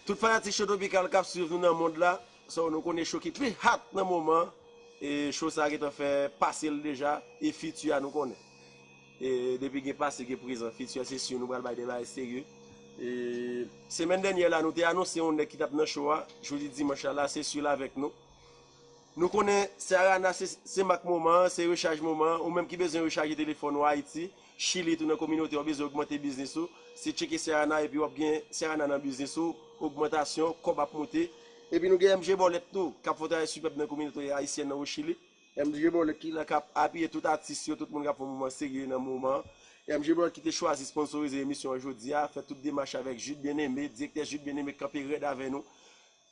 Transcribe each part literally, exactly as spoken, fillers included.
Tout fanatik Cho Tropikal k ap swiv nou nan mond la, so nou konnen cho ki pi hot nan moman an. E cho sa a gentan fè pase l deja, e fiti a nou konnen. E depi gen pase, gen prezan, fiti a se si nou pral bay de bagay serye. E semèn dènyè la, nou te anonse yon nèg ki t ap nan cho a. Jodi dimanch la, la, se si l avèk nou. Nou konnen Ciarana se, se mak moman an, se rechaj moman an. Ou menm ki bezwen rechaje telefòn ou Ayiti, Chili tou nan kominote, w bezwen ogmante biznis ou, se tcheke Ciarana epi w ap gen Ciarana nan biznis ou, ogmantasyon, kòb ap moute. Epi nou gen M J Bòlèt tou, k ap fè yon travay sipèb nan kominote ayisyèn nan o Chili. M J Bòlèt ki la k ap apiye tout atis yo, tout moun k ap fè yon moman serye nan moman an. M J Bòlèt ki te chwazi sponsorize emisyon an jodi a, fè tout demach avèk Jude Bien-Aimé, direktè Jude Bien-Aimé kanpe rèd avè nou.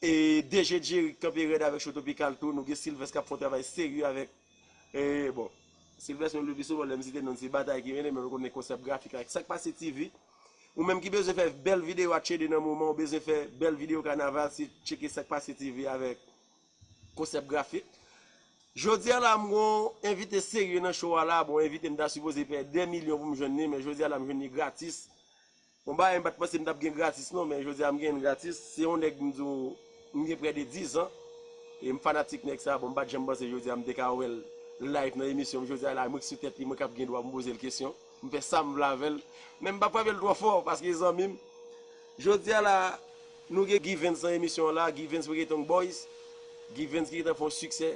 E D J Jerry kanpe rèd avèk Cho Tropikal tou. Nou gen Sylvestre k ap fè yon travay serye avèk, e, bon, Sylvestre menm le pli souvan lè m site non l se batay ki mennen, men nou konnen Konsèp Grafik avèk Sak Pase T V. Ou menm ki bezwen fè bèl videyo atchede nan moman, ou bezwen fè bèl videyo kanaval, se tcheke Sak Pase T V avèk Konsèp Grafik. Jodi a la, m gon envite serye nan show a la. Bon, envite m ta sipoze peye de milyon pou m jwenn li, men jodi a la, m jwenn li gratis. Bon, bagay m pa t panse m t ap gen gratis non, men jodi a m genyen l gratis. Se yon nèg m di w, m gen prè de diz an, e m fanatik nèg sa. Bon, m pa t janm panse jodi a m te ka wè l live nan emisyon m. Jodi a la, mwen k sou tèt li, mwen k ap gen dwa pou m poze l kesyon. M fè sa m vle avè l. Men m p ap frape l twò fò, paske e zanmi m. Jodi a la, nou gen Givens nan emisyon an la, Givens Reggaeton Boys. Givens ki gentan fè yon siksè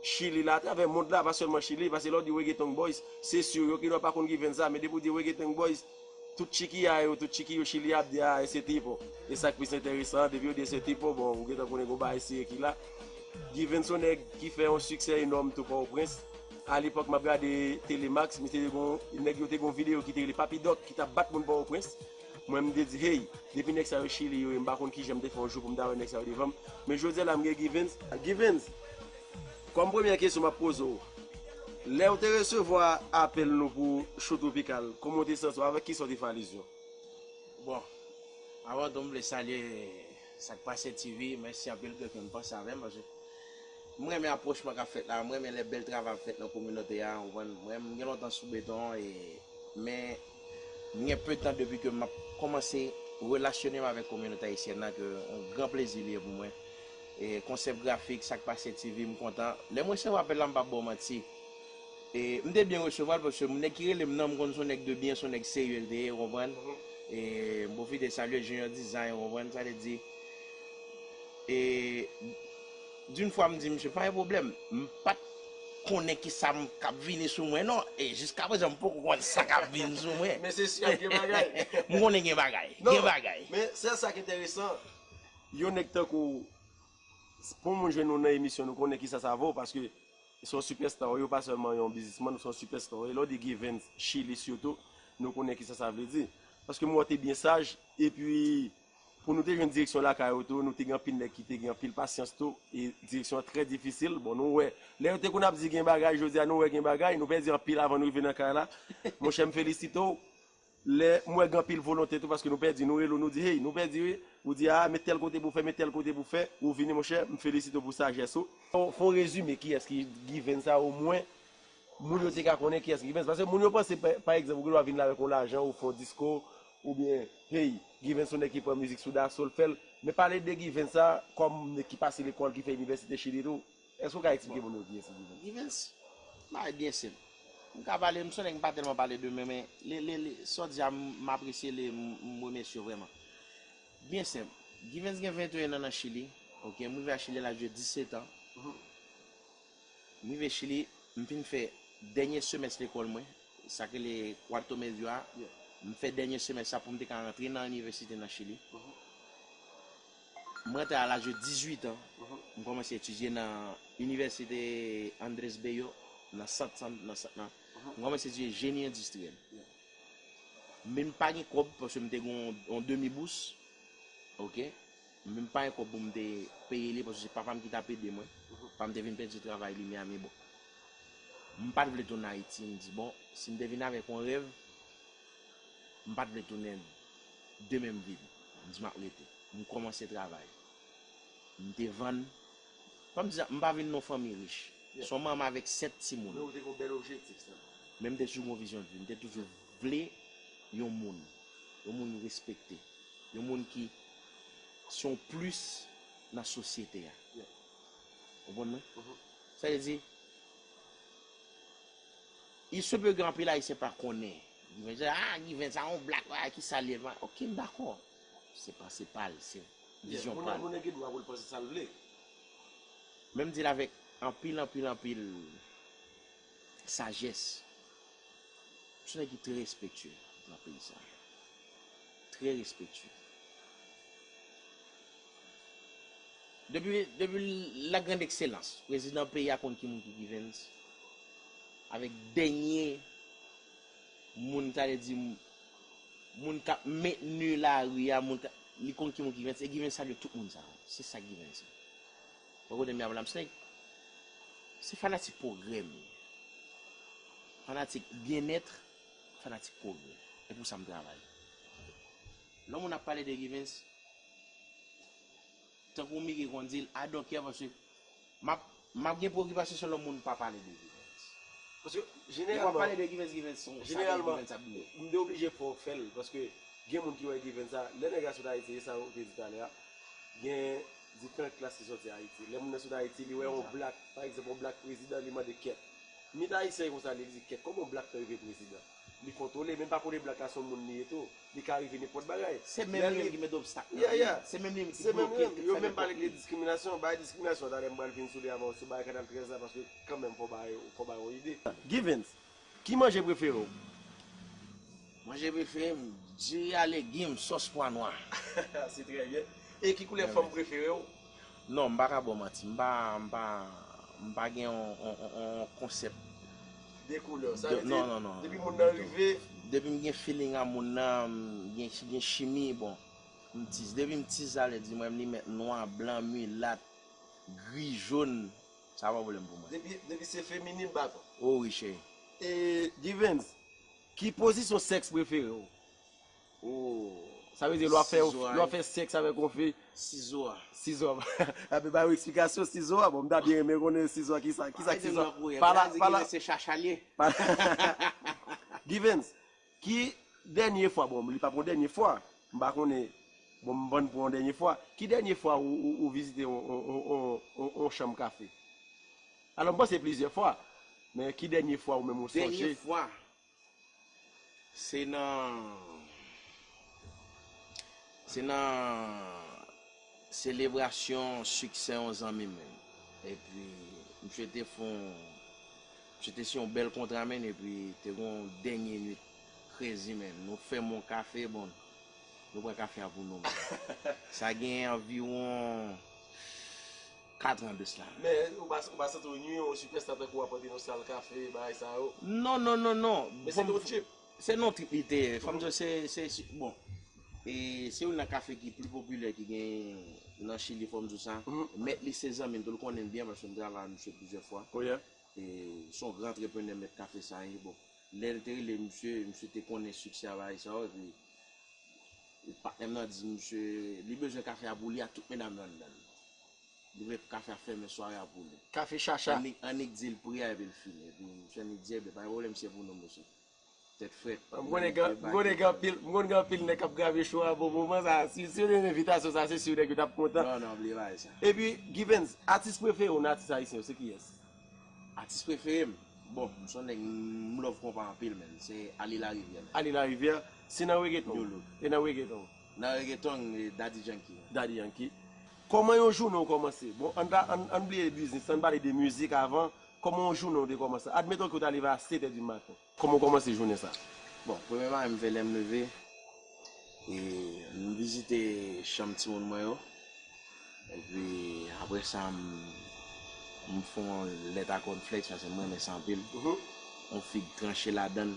Chili la, atravè mond la, pa sèlman Chili, paske lè w di Reggaeton Boys, se si yo ki nò pa konn Givens sa, men depi w di Reggaeton Boys, tout chikiya yo, tout chikiyo Chili ap di, a, e se tipo. E sa k plis enteresan an, depi yo di e se tipo, bon, ou gentan konnen gon bagay serye ki la. Givens se yon nèg ki fè yon siksè enòm tou Pòtoprens. Alepòk, m ap gade Telemax, misye te gon, nèg yo te gon videyo ki te rele Papi Doc, ki t ap bat moun Pòtoprens. Mwen, m te di, hey, depi nèg sa yo Chili yo ye, m pa konn kijan m te fè yon jou pou m ta wè nèg sa yo devan m. Men jodi a la, m gen Givens. Givens, kòm premyè kesyon m ap poze w, lè w te resevwa apèl nou pou Cho Tropikal, kòman w te santi w? Avèk kisa w te fè alizyon? Bon, avan tou, m vle salye Sak Pase T V, mèsi anpil ke w panse avè m, paske m renmen apwochman k ap fèt la, m renmen lè bèl travay ap fèt nan kominote a, ou konprann? Mwen, m gen lontan sou beton, e, men m gen pe tan depi ke m ap kòmanse relasyone m avèk kominote ayisyèn nan, ke yon gran plezi li ye pou mwen. E, Konsèp Grafik, Sak Pase T V, m kontan. Lè m resevwa apèl la, m p ap ba w manti. E, m te byen resevwa l, paske nèg ki rele m nan, m konn se yon nèg de byen, se yon nèg serye l te ye, ou konprann? E, m pwofite salye Junior Design, ou konprann? Sa vle di, e, d'une fois, m di misye, pa gen pwoblèm. M pa t konnen kisa m k ap vini sou mwen, non. E, jiskaprezan, m poko konn sa k ap vin sou mwen. Men se si ap gen bagay. M konnen gen bagay. Gen bagay. Men se sa k enteresan. Yon nèg tankou w, pou moun jwenn nou nan emisyon, nou konnen kisa sa vo, paske se yon sipèsta w ye, ou pa sèlman yon biznismann, ou se yon sipèsta w ye. Lè w di Givens, Chili sitou, nou konnen kisa sa vle di. Paske m wè w te byen saj, epi pou nou te jwenn direksyon lakay ou tou, nou te gen anpil nèg ki te gen anpil pasyans tou, e direksyon an trè difisil. Bon, nou wè, lè yo te konn ap di gen bagay, jodi a nou wè gen bagay, nou pèdi anpil avan nou rive nan kay la. Monchè, m felisite w. Lè m wè gen anpil volonte tou, paske nou pèdi, nou rele w, nou di, hey, nou pèdi wi. Ou di, a, men tèl kote pou fè, men tèl kote pou fè, ou vini, monchè, m felisite w pou sajès ou. Fè yon rezime kiyès ki Givens sa, omwen, moun yo te ka konnen kiyès ki Givens. Paske moun yo panse, pa, pa egzanp, ou gen dwa vin la avèk yon lajan, ou fè yon disko, oubyen, hey, Givens se yon nèg ki pran mizik sou daso, l fè l. Men pale de Givens sa, kòm nèg ki pase lekòl, ki fè inivèsite Chili tou. Èske w ka eksplike moun yo kiyès ki Givens? Givens, bagay byen senp. M ka pale, m se yon nèg m pa tèlman pale de mwen, men li, li, li, sa w di a, m, m apresye li, m, m remèsye w vrèman. Byen senp. Givens gen venteyen an nan Chili. Ok, m rive a Chili a laj de disèt an. M rive Chili, m fin fè dènye semès lekòl mwen, sa k rele cuarto medio a. M fè dènye semès sa pou m te ka rantre nan inivèsite nan Chili. M rantre a laj de dizuit an, m kòmanse etidye nan Inivèsite Andrés Bello, nan sant, sant, nan sant lan. M kòmanse etidye jeni endistriyèl. Men m pa gen kòb, paske m te gen yon, yon demi bous. Ok? Men m pa gen kòb pou m te peye li, paske se papa m ki t ap ede mwen. Papa m te vin pèdi travay li Miami, bon. M pa t vle tounen Ayiti, m di, bon, si m te vin avèk yon rèv, m pa t vle tounen de men m vid. M di m ap rete. M kòmanse travay. M te vann. Fò m di sa, m pa vin nan yon fanmi rich. Se yon manman avèk sèt timoun. Men ou te gen yon bèl objektif sèlman. Men m te toujou gen yon vizyon de vi. M te toujou vle yon moun. Yon moun respekte. Yon moun ki se yon plis nan sosyete a. Konprann mwen? Sa vle di, il se peut gen anpil Ayisyen pa konnen Givens, ah, Givens sa yon blak, ah, ki sa l ye? Ok, m dakò. Se panse pa l, se vizyon pa l. Moun nan gen dwa pou l panse sa l vle. Men m di l avèk anpil, anpil, anpil sajès. Se yon nèg ki trè respektye nan peyi sa. Trè respektye. Depi, depi la grande excellence, prezidan peyi a konn ki moun ki Givens. Avèk dènye moun, ta vle di, moun k ap mentni lari a, moun k ap, li konn ki moun Givens, e Givens salye tout moun sa yo. Se sa Givens ye. Ou konnen m ap la, m se, se fanatik pwogrè m ye. Fanatik byennèt, fanatik pwogrè. E pou sa m travay. Lè moun ap pale de Givens, tankou Mickey konn di l, I don't care, paske m ap, m ap gen pwokipasyon si lòt moun pa pale de Givens. Paske, jeneralman, pale de Givens, Givens, sa Givens ap bliye. M te oblije fè w fè l, paske gen moun ki wè Givens sa, lè nèg la sot Ayiti, e sa ou te di talè a, gen diferan klas ki sòti Ayiti. Lè moun nan sot Ayiti, li wè yon blak, pa egzanp, yon blak prezidan, li mande kèt. Mit ayisyen konsa, li di, kèt, kòman yon blak fè rive prezidan? Li kontwole, men pa konnen blak la se yon moun li ye tou. Li ka rive nenpòt bagay. Se menm li menm ki mete obstak nan vi. Se menm li menm ki bloke tout sa. Yo menm pale de diskriminasyon, bay diskriminasyon, talè m pral vin sou li avan, sou bagay Kanal trèz la, paske kanmenm fò bay, fò bay yon ide. Givens, ki manje prefere w? Manje prefere m, diri a legim, sòs pwa nwa. Se trè byen. E ki koulè fanm prefere w? Non, m pa ka ba w manti. M pa, m pa, m pa gen yon, yon, yon, yon konsèp de koulè. Sa vle di, non, non, non, depi moun nan rive. Depi m gen feeling a moun nan, m gen, gen chimi, bon, m tiz. Depi m tiz, sa vle di mwen, m li mèt nwa, blan, milat, gri, jòn, sa pa pwoblèm pou mwen. Depi, depi se feminin, baton. O wi, cheri. E, Givens, ki pozisyon sèks prefere w? Oh, sa vle di lè w ap fè, lè w ap fè sèks avèk yon fi. Sizo a. Sizo a. Ape ba yo eksplikasyon sizo a. Bon, m ta byen renmen konnen sizo a, kisa, kisa, sizo a. Pala, pala. Se chacha l ye. Givens, ki dènye fwa, bon, li pa pran dènye fwa. M pa konnen, bon, m bann pran dènye fwa. Ki dènye fwa ou, ou, ou vizite yon, yon, yon, yon, yon, yon chanm kafe? Alò, m panse plizyè fwa. Men ki dènye fwa ou menm ou sonje? Dènye fwa. Se nan, se nan selebrasyon siksè yon zanmi m. Epi, misye te fè yon, misye te siyen yon bèl kontra, men, epi te gen yon dènye nwit krezi, men. Nou fèmen yon kafe, bon, nou pran kafe a pou nou, men. Sa gen anviwon kat an de sila. Men ou pa, ou pa santi w nwi yon sipèsta tankou w ap antre nan sal kafe, bagay sa yo? Non, non, non, non. Men se te yon trip. Se non trip li te ye. Fò m di w, se, se, se, bon. E se youn nan kafe ki pi popilè ki gen nan Chili, fò m di w sa. Mèt li se zanmi m tou, l konnen m byen paske m travay ak misye plizyè fwa. E se yon gran antreprenè mèt kafe sa ye. Bon, lè l te rele misye, misye te konnen siksè a bagay sa yo, epi patnè m nan di misye, li bezwen kafe a pou li ak tout medam yo anndan l. Li vle kafe a fèmen sware a pou li. Kafe chacha. Annik, annik di l pri a epi l fini. Epi misye annik di, ebyen, pa gen pwoblèm, se pou nou, mesye. Tèt frèt. M konnen gen, m konnen gen anpil, m konnen gen anpil nèg k ap grave cho a, bon, moman sa, si, si yo te gen envitasyon sa, se si nèg yo t ap kontan. Non, non, bliye bagay sa. Epi, Givens, atis prefere w nan atis ayisyen yo, se kiyès? Atis prefere m? Bon, m se yon nèg, m love konpa anpil, men. Se Ali Larivière, men. Ali Larivière, se nan reggaeton. New look. E nan reggaeton? Nan reggaeton, e Daddy Yankee. Daddy Yankee. Kòman yon jounen w kòmanse? Bon, ann pa, ann, ann bliye biznis, ann pale de mizik avan. Kòman yon jounen w te kòmanse? Admeton ke w ta leve a sèt è di maten. Kòman w kòmanse jounen sa? Bon, premye bagay m fè lè m leve, e, m vizite chanm timoun mwen yo. Epi, apre sa, m, m fè yon lèt a cornflakes, paske m renmen sa anpil. Yon fig tranche ladan l,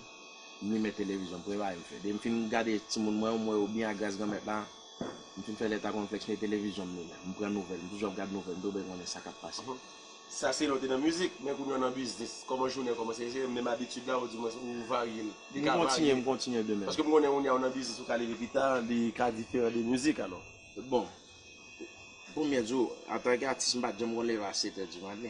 m limen televizyon, premye bagay m fè. Depi m fin gade timoun mwen yo, m wè yo byen ak gras Granmèt la, m fin fè lèt a cornflakes, men televizyon m limen. M pran nouvèl, m toujou ap gad nouvèl, m toujou bezwen konnen sa k ap pase. Sa se lè w te nan mizik, men kounye a w nan biznis. Kòman jounen an kòmanse? Se menm abitid la, ou di mwen ou varye l? Li ka varye. M kontinye, m kontinye de menm. Paske m konnen kounye a w nan biznis, ou ka leve pita, li ka diferan de mizik alò. Bon, pou m byen di w, antanke atis, m pa t janm konn leve a sèt è di maten.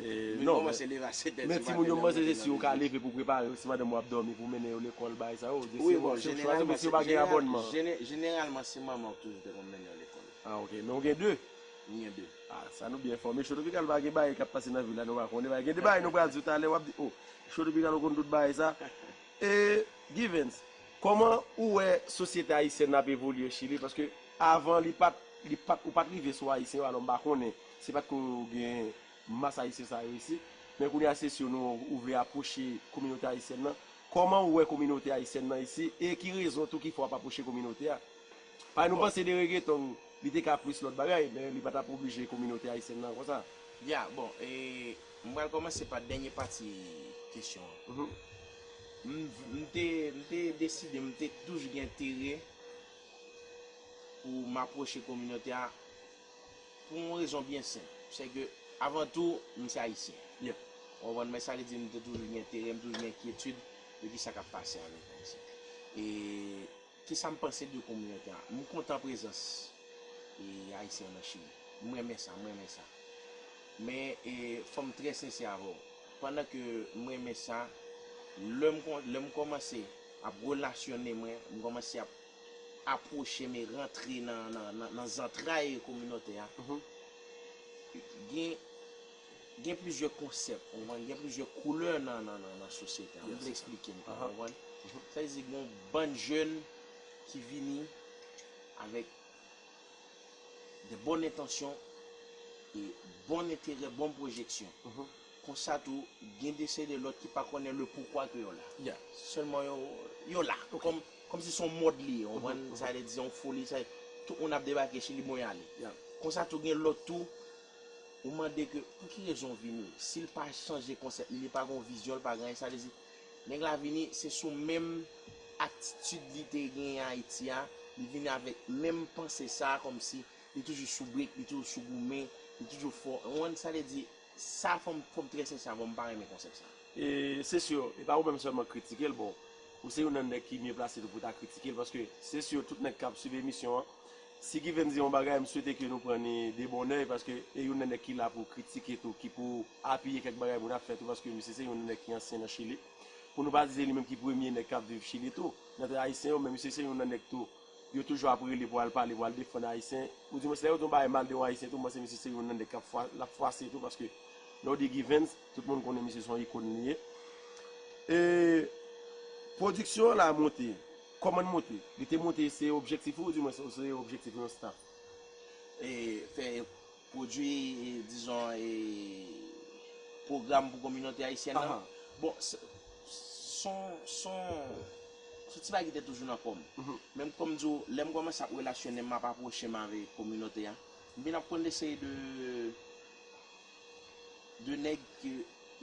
Eh, non, kòmanse leve a sèt è di maten. Men timoun yo, m panse se si ou ka leve pou prepare yo, si madanm ou ap dòmi, pou mennen yo lekòl, bagay sa yo, se yon opsyon, chwazi, men si yo pa gen abònman. Jeneralman, se manman w ki toujou te konn mennen yo lekòl. Ah, ok. Men ou gen de? M gen de. Ah, sa nou byen fòme. Cho Tropikal pa gen bagay k ap pase nan vil la, nou pa konnen bagay. Gen de bagay nou pral di w talè, w ap di, oh, Cho Tropikal ou konn tout bagay sa. E, Givens, kòman ou wè sosyete ayisyèn nan ap evolye Chili? Paske avan, li pa t, li pa t, ou pa t rive sou Ayisyen yo, alò m pa konnen. Se pa t ko gen mas ayisyen sa yo isi. Men kounye a, se si nou, ou vle apwoche kominote ayisyèn nan. Kòman ou wè kominote ayisyèn nan isi? E ki rezon tou ki fè w ap apwoche kominote a? Paske nou panse de reggaeton, li te ka plis lòt bagay, men li pa t ap oblije kominote ayisyèn nan konsa. Ya, bon, e, m pral kòmanse pa dènye pati kesyon an. M, m te, m te deside, m te toujou gen enterè pou m apwoche kominote a pou yon rezon byen senp. Se ke, avan tou, m se ayisyen. Ou konprann? Men sa vle di, m te toujou gen enterè, m toujou gen enkyetid de ki sa k ap pase avèk ayisyen. E kisa m panse de kominote a? M kontan prezans, e, ayisyen yo nan Chili. M renmen sa, m renmen sa. Men, e, fò m trè sensè avè w. Pandan ke m renmen sa, lè m kon-, lè m kòmanse ap relasyone mwen, m kòmanse ap apwoche m e rantre nan, nan, nan, nan zantray kominote a, gen, gen plizyè konsèp, ou konprann, gen plizyè koulè nan, nan, nan, nan sosyete a. M vle eksplike m, ou konprann? Sa vle di gen yon bann jèn ki vini avèk de bòn entansyon e bon enterè, bon pwojeksyon. Konsa tou, gen de seri de lòt ki pa konnen le poukwa ke yo la. Sèlman yo, yo la. Kòm, kòm si se yon mòd li ye, ou konprann? Sa vle di yon foli, sa, tout moun ap debake, Chili bon y ale. Konsa tou, gen lòt tou, ou mande ke pou ki rezon w vini. Si l pa chanje konsèp li, li pa gen yon vizyon, li pa gen anyen, sa vle di, nèg la vini, se sou menm atitid li te genyen Ayiti a, li vini avèk menm panse sa, kòmsi li toujou sou brik, li toujou sou goumen, li toujou fò. Ou konprann sa vle di, sa fò m, fò m trè sensè avè w, m pa renmen konsèp sa. E se si, e pa ou menm sèlman k kritike l, bon, ou se youn nan nèg ki mye plase tou pou ta kritike l, paske se si tout nèg k ap swiv emisyon an, si Given di yon bagay, m swete ke nou pran ni de bon èy, paske e youn nan nèg ki la pou kritike tou, ki pou apiye kèk bagay moun ap fè tou, paske misye se youn nan nèg ki ansyen nan Chili. Pou nou pa di se li menm ki premye nèg k ap viv Chili tou, nan tèt ayisyen yo, men misye se youn nan nèg tou yo toujou ap rele pou al pale, pou al defann Ayisyen. Ou di mwen, si lè yo di yon bagay mal de yon Ayisyen tou, mwen se misye se youn nan nèg k ap fwa-, l ap fwase tou, paske lè w di Givens, tout moun konnen misye se yon ikòn li ye. E pwodiksyon an la monte. Kòman l monte? Li te monte, se objektif ou, ou di mwen se, se objektif yon staff? E fè pwodui, e, dizon, e, pwogram pou kominote ayisyèn nan. Bon, s-, son, son, son ti bagay ki te toujou nan kò m. Men kòm m di w, lè m kòmanse ap relasyone m, m ap apwoche m avèk kominote a, m vin ap konn de seri de, de nèg ke,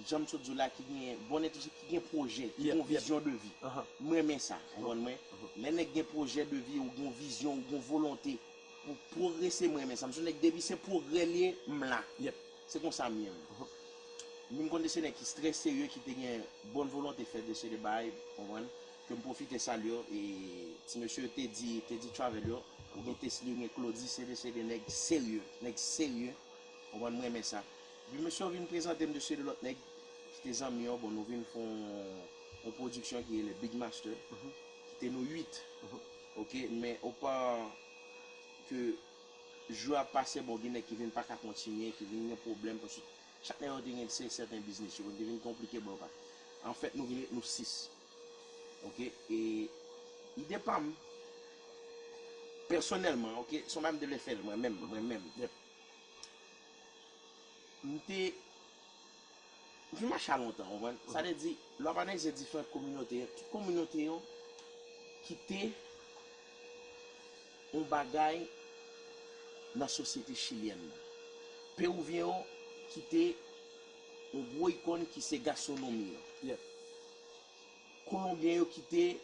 jan m sot di w la, ki gen bon entansyon, ki gen pwojè, ki gen vizyon de vi. M renmen sa, ou konprann mwen? Lè nèg gen pwojè de vi, ou gen vizyon, ou gen volonte, pou pwogrese, m renmen sa. M se yon nèg, depi se pwogrè l ye, m la. Se konsa m ye menm. M vin konn de se nèg ki trè serye, ki te gen bòn volonte fè de se de bagay, konprann, ke m pwofite salye yo, e ti mesye yo, Teddy, Teddy Travel yo, ou gen Tesly, ou gen Claudy, se de se de nèg serye, nèg serye, konprann, m renmen sa. Epi mesye yo vin prezante m de se de lòt nèg, ki te zanmi yo, bon, nou vin fè yon, yon pwodiksyon ki rele Big Master, ki te nou uit. Ok, men opa ke jou ap pase, bon, gen nèg ki vin pa ka kontinye, ki vin gen pwoblèm, paske chak nèg yo te gen se, sèten biznis yo, te vin konplike, bon, pa. Anfèt, nou vin ret nou sis. Ok, e ide pa m, pèsonèlman, ok, se yon bagay m te vle fè l, mwen menm, mwen menm. M te, m fin mache a lontan, ou konprann? Sa vle di, lè w ap analize diferan kominote yo, tout kominote yo kite yon bagay nan sosyete chilyèn nan. Pewouvyen yo kite yon gwo ikòn ki se gastwonomi yo. Kolonbyen yo kite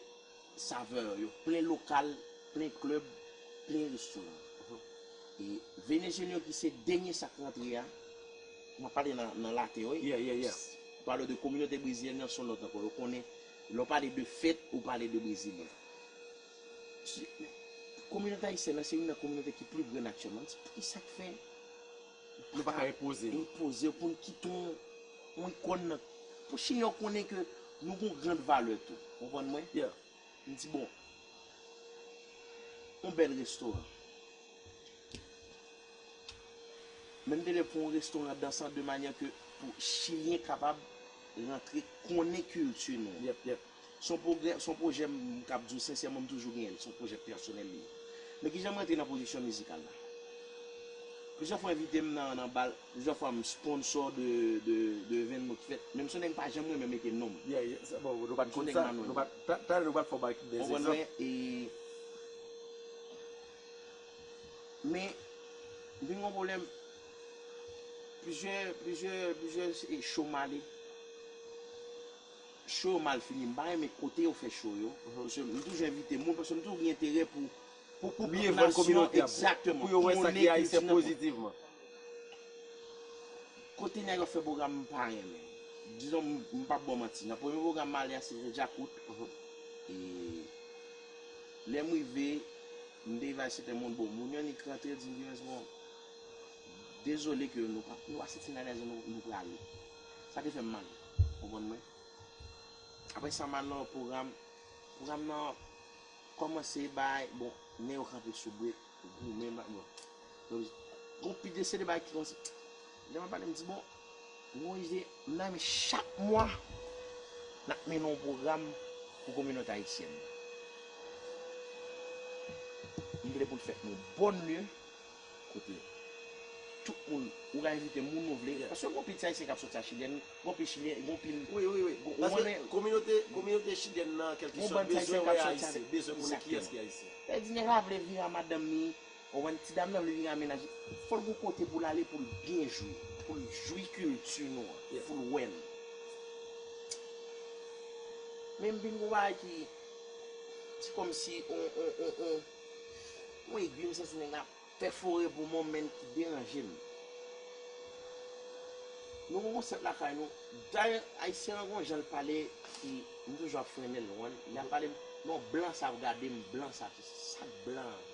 savè yo, plen lokal, plen klèb, plen restoran. E Venezyelyen yo ki se dènye sa k rantre a, m ap pale nan, nan laten, wi. Ou pale de kominote brezilyèn nan, se yon lòt ankò. Yo konnen, lè w pale de fèt, ou pale de Brezilyen. Kominote ayisyèn nan, se youn nan kominote ki pli grenn aktyèlman. M di, poukisa k fè Nou pa ka enpoze nou. Enpoze pou n kite yon, yon ikòn nan. Pou Chilyen yo konnen ke nou gen yon grand valè tou. Konprann mwen? Yeah. M di, bon, yon bèl restoran. Men m te vle fè yon restoran dansan de manyè ke pou Chilyen kapab rantre konnen kilti nou. Yep, yep. Se yon pwojè, se yon pwojè m k ap di w sensèman, m toujou genyen l. Se yon pwojè pèsonèl li ye. Men kijan m rantre nan pwodiksyon mizikal la? Plizyè fwa envite m nan, nan bal, plizyè fwa m sponsò de, de, de evènman ki fèt. Menm si yon nèg pa janm renmen mete non m. Yeah, yeah, sa bon, nou pa t konn sa. Nou pa t, ta, talè nou pa t fò bay de egzanp. Konprann mwen? E, men, m vin gen yon pwoblèm. Plizyè, plizyè, plizyè, e, show m ale. Show yo mal fini. M pa renmen kote yo fè show yo. Paske m toujou envite moun, paske m toujou gen enterè pou, pou, pou popilasyon, egzakteman, pou yo wè sa ki ayisyen pozitivman. Kote nèg yo fè pwogram, m pa renmen. Dizon, m, m p ap ba w manti. Nan premye pwogram m ale a, se te Djakout. E lè m rive, m te rive a sèten moun, bon, moun yo annik rantre, di m, Givens, bon, dezole ke nou pa, nou pa santi n alèz, nou, nou prale. Sa te fè m mal. Konprann mwen? Apre sa, m al nan yon pwogram. Pwogram nan kòmanse bay, bon, nen yo kanpe sou brek, goumen, ba, bon. Donk, gon pil de seri de bagay ki kòmanse. Lè m ap pale, m di, bon, gon ide, m nan men chak mwa, n ap mennen yon pwogram pou kominote ayisyèn nan. M vle pou l fèt nan yon bòn lye, kote tout moun, ou ka envite moun ou vle. Paske gon pil ti ayisyen k ap soti a Chilyen, gon pil chilyen, gon pil. Wi, wi, wi. Paske kominote, kominote chilyèn nan, kèlkeswa, bezwen wè ayisyen, bezwen konnen kiyès ki ayisyen. Sa di nèg la vle vire a madanm li, ou konprann, ti dam nan vle vire a mennaj li. Fò l gon kote pou l ale pou l byen jwi, pou l jwi kilti nou an, pou l wè l. Men m vin gon bagay ki, se kòmsi on, on, on, on, on egwi, m santi nèg la pèfore pou mwen, men ki deranje m. Nou gen konsèp lakay nou. Dayè, ayisyen an gen yon jan l pale ki m toujou ap frennen l, ou konprann? Lè ap pale m, non, blan sa ap gade m, blan sa, sa k blan an.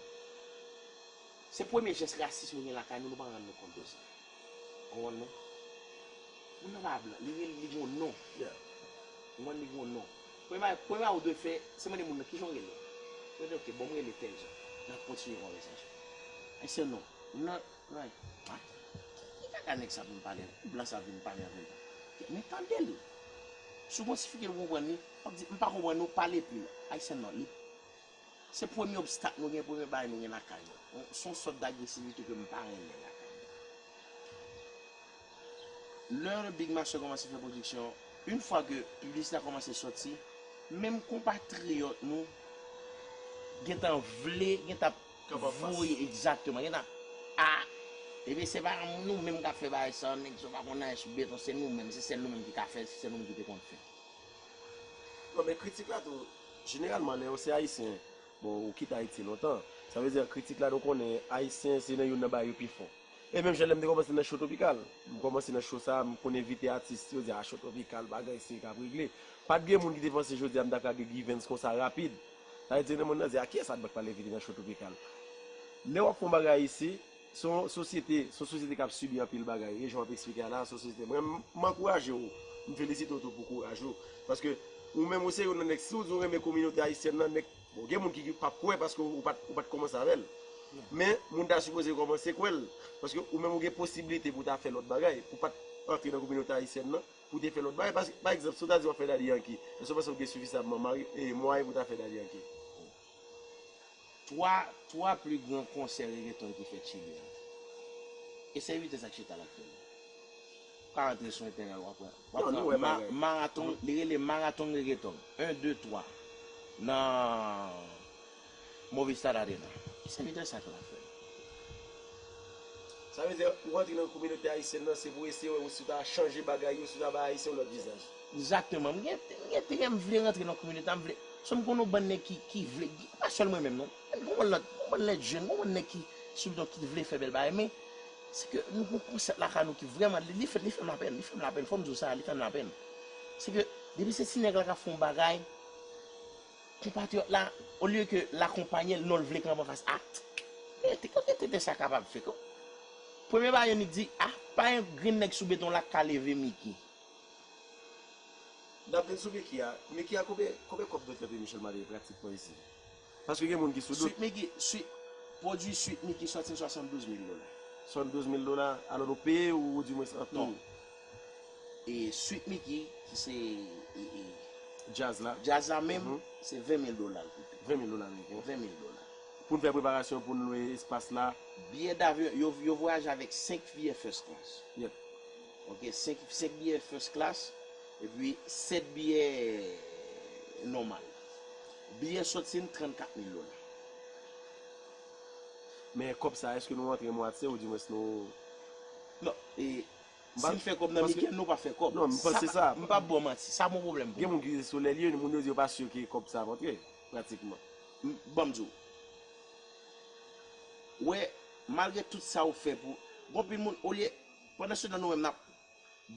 Se premye jès rasis nou gen lakay nou, nou pa rann nou kont de sa. Ou konprann mwen? Moun nan pa blan, li rele, li gen yon non. Ou konprann, li gen yon non. Premye bagay, premye bagay ou dwe fè, se mande moun nan, "Kijan w rele?" Yo di, "Ok, bon, m rele tèl jan." N ap kontinye konvèsasyon. Ayisyen non. Moun nan, nan, ah, ki, ki kaka nèg sa vin pale la? Blan sa vin pale anpil. Men tande l. Si w gon sifike l konprann li, w ap di, "M pa konprann ou, pale pli lò." Ayisyen non, li Se premye obstak nou gen, premye bagay nou gen lakay nou. Se yon sòt dagresivite ke m pa renmen lakay nou. Lè Big Master kòmanse fè pwodiksyon, yon fwa ke piblisite a kòmanse sòti, menm konpatriyòt nou gentan vle, gentan ap voye, egzakteman, gentan, a, epi se pa nou menm k ap fè bagay sa, nèg sa pa konn anyen sou beton, se nou menm, se sèl nou menm ki ka fè, se sèl nou menm ki te konn fè. Non, men kritik la tou, jeneralman, lè yo se Ayisyen, bon, ou kite Ayiti lontan, sa vle di kritik la, nou konnen Ayisyen se nan youn nan bagay yo pi fò. E menm jan lè m te kòmanse nan Show Tropikal, m kòmanse nan show sa, m konn envite atis, yo di, "A, Show Tropikal, bagay serye k ap regle." Pa t gen moun ki te panse jodi a m ta ka gen Givens konsa rapid. Sa vle di, nan moun nan di, "A, kiyès sa k pral envite nan Show Tropikal?" Lè w ap fè yon bagay isi, Se yon sosyete, se yon sosyete k ap sibi anpil bagay. E jan w ap eksplike a la, se yon sosyete. Mwen, m, m ankouraje w. M felisite w tou pou kouraj ou. Paske ou menm, ou se youn nan nèg, si w di w renmen kominote ayisyèn nan, nèg, bon, gen moun ki, ki p ap kwè paske ou pa t, ou pa t kòmanse avè l. Men, moun ta sipoze kòmanse kwè l. Paske ou menm, ou gen posiblite pou w ta fè lòt bagay, pou w pa t antre nan kominote ayisyèn nan, pou w te fè lòt bagay. Paske, pa egzanp, si w ta di w ap fè Daddy Yankee, èske w panse w gen sifisamman mari, e, mwayen pou w ta fè Daddy Yankee? Twa, twa pli gran konsè reggaeton ki fèt Chili an. E sèvitè sa k chita l ap fè l. Ou ka rantre sou entènèt, w ap wè. W ap wè ma-, maraton, li rele maraton reggaeton. En, de, twa. Nan Movistar Arena. E sèvitè sa k l ap fè l. Sa vle di, ou rantre nan kominote ayisyèn nan, se pou eseye wè si w ta chanje bagay yo, si w ta bay ayisyen yon lòt vizaj. Egzakteman. M gen, m gen enterè, m vle rantre nan kominote a, m vle. Paske m konn yon bann nèg ki, ki vle, pa sèl mwen menm, non. Gon bann lòt, gon bann lòt jèn, gon bann nèg ki sou bidon ki vle fè bèl bagay, men se ke nou gon konsèp lakay nou ki vrèman, li, li fè, li fè m lapèn, li fè m lapèn, fò m di w sa, li fè m lapèn. Se ke depi se ti nèg la k ap fè yon bagay, konpatriyòt la, olye ke l akonpanye l, non, l vle kanpe anfas. A, rete, kote tenten sa kapab fè, ko-, Premye bagay yo ni di, ah, pa yon grenn nèg sou beton la k ka leve Mickey. N ap vin sou Mickey a. Mickey a konbyen, konbyen kòb nou fè pou Michel Martelly pratikman isi? Paske gen moun ki sou dout. Sweet Mickey, sweet, pwodui Sweet Mickey sòti swasanndouz mil dola. Swasanndouz mil dola, alò nou peye ou, ou di mwens an tou? Non. E Sweet Mickey, ki se e, e, Djaz la. Djaz la menm, se ven mil dola l koute. Ven mil dola ameriken. Ven mil dola. Pou n fè preparasyon, pou n lwe espas la. Biyè davyon, yo, yo vwayaje avèk senk biyè first class. Yep. Ok, senk, senk biyè first class, epi sèt biyè nòmal. Biyè sòti n trannkat mil dola. Men kòb sa, èske nou antre mwatye ou di mwens nou. Non, e, si n fè kòb nan Mickey, nou pa fè kòb. Non, m panse sa. M p ap ba w manti, sa m gon pwoblèm pou. Gen moun ki rete sou lè l ye, moun yo di yo pa si ke kòb sa ap antre, pratikman. Ban m di w. Ou wè, malgre tout sa ou fè pou. Gon pil moun, olye, pandan se tan nou menm n ap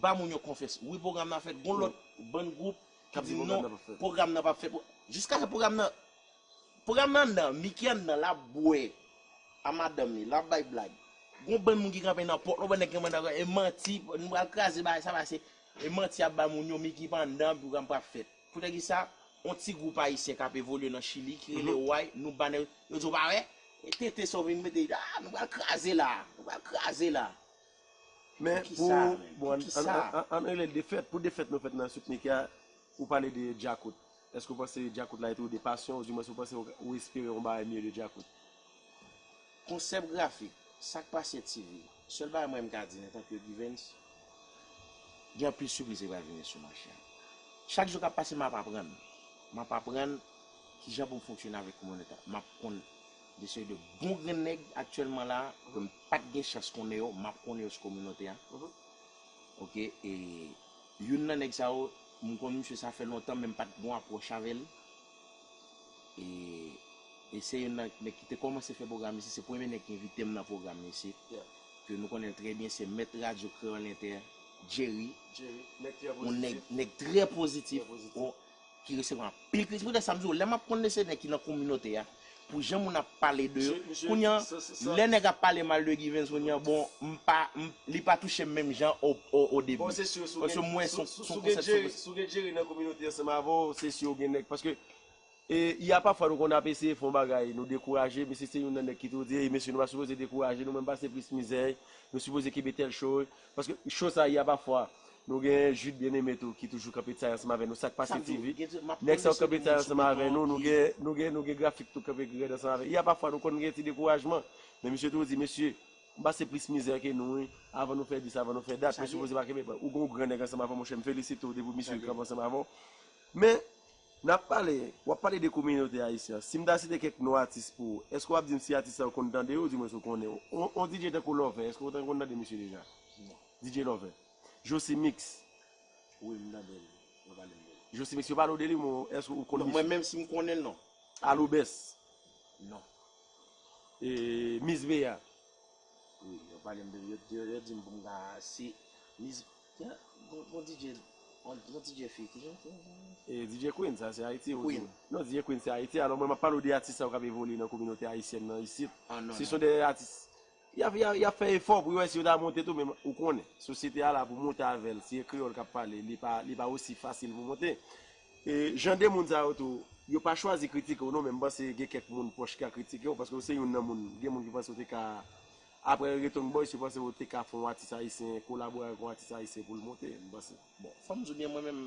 ba moun yo konfyans. Wi, pwogram nan fèt. Gon lòt bann gwoup ki di non, pwogram nan p ap fèt. Jiskaske pwogram nan Pwogram nan anndan, Mickey anndan, l ap bwè a madanm li, l ap bay blag. Gon bann moun ki kanpe nan pòt, yon bann nèg ki kanpe nan, e manti, nou pral kraze bagay sa, pase e manti y ap bay moun yo, Mickey pa anndan, pwogram p ap fèt. Poutèt ki sa, yon ti gwoup ayisyen k ap evolye nan Chili, ki rele Way, nou ba nèg, yo di w pa wè, e tenten sa w vin mete, ah, nou pral kraze la, nou pral kraze la. Men pou, bon, ann rele l defèt. Pou defèt nou fèt nan Sweet Mickey a, ou pale de djakout. Èske ou panse djakout la rete ou de pasyon, ou di mwens ou panse ou espere yon bagay mye de djakout? Konsèp grafik, sa k pase T V, sèl bagay mwen m ka di n antanke Givens, gen anpil sipriz ki pral vini sou mache a. Chak jou k ap pase m ap aprann. M ap aprann kijan pou m fonksyone avèk kominote a. M ap konn de seri de bon grenn nèg aktyèlman la ke m pa t gen chans konnen yo, m ap konnen yo sou kominote a. Ok, e youn nan nèg sa yo, m konn misye sa fè lontan men m pa t gen yon apwòch avè l. E, e se youn nan nèg ki te kòmanse fè pwogram isit, se premye nèg ki envite m nan pwogram isit. Ke nou konnen l trè byen, se mèt radyo Kreyòl Entè, Jerry. Yon nèg, nèg trè pozitif. Ki resevwa anpil kritik. Poutèt sa m di w, lè m ap konn de se nèg ki nan kominote a, pou jan moun ap pale de yo, kounye a, lè nèg ap pale mal de Givens, kounye a, bon, m pa, m, li pa touche m menm jan o, o, o debi. Paske mwen, se yon, se yon konsèp. Si w gen Jerry nan kominote ansanm avè w, se si w gen nèg. Paske, e, y a pafwa nou konn ap eseye fè yon bagay, nou dekouraje, misye se youn nan nèg ki tou di, ey, mesye, nou pa sipoze dekouraje, nou menm pase plis mizè, nou sipoze kenbe tèl cho. Paske cho sa, y a pafwa, Nou gen Jude Bien-Aimé tou ki toujou kanpe di sa ansanm avè nou, Sa k pase T V. Nèg sa yo kanpe di sa ansanm avè nou, nou gen, nou gen, nou gen Grafik tou kanpe rèd ansanm avè. Y a pafwa nou konn gen ti dekourajman, men misye toujou di, mesye, m pase plis mizè ke nou wi, avan nou fè dis, avan nou fè dat, nou sipoze pa kenbe, ou gen yon gran nèg ansanm avè w, monchè, m felisite w depi misye kanpe ansanm avè w. Men, n ap pale, w ap pale de kominote ayisyen an. Si m ta site kèk non atis pou ou, èske w ap di m si atis sa yo konn tande yo, ou di mwen si w konnen yo? On, on D J tankou Love, èske w konn tande misye deja? Non. D J Love. Josi Mix. Wi, m tande l. Yo pale m de li. Josi Mix, yo pale w de li, men èske ou konn misye? Non, mwen menm si m konnen l, non. Aloubès. Non. E, Miss Bea. Wi, yo pale m de li. Yo, yo, yo di m pou m ka, si Miss, gon, gon D J, gon, gon D J fi, ki jan, ki jan? E, D J Queen, sa se Ayiti, ou di. Queen. Non, D J Queen se Ayiti. Alò, mwen, m ap pale w de atis sa yo k ap evolye nan kominote ayisyèn nan isit. Ah, non, non. Se son de atis Y ap, y ap, y ap fè efò pou yo wè si yo ta monte tou, men ou konnen, sosyete a la pou monte avè l, si e kreyòl k ap pale, li pa, li pa osi fasil pou monte. E jan de moun sa yo tou, yo pa chwazi kritike w non, men m panse gen kèk moun pwòch ki ka kritike w, paske w se youn nan moun, gen moun ki panse w te ka, apre Return Boys, yo panse w te ka fè yon atis ayisyen, kolabore avèk yon atis ayisyen pou l monte, m panse. Bon, fò m di w byen, mwen menm,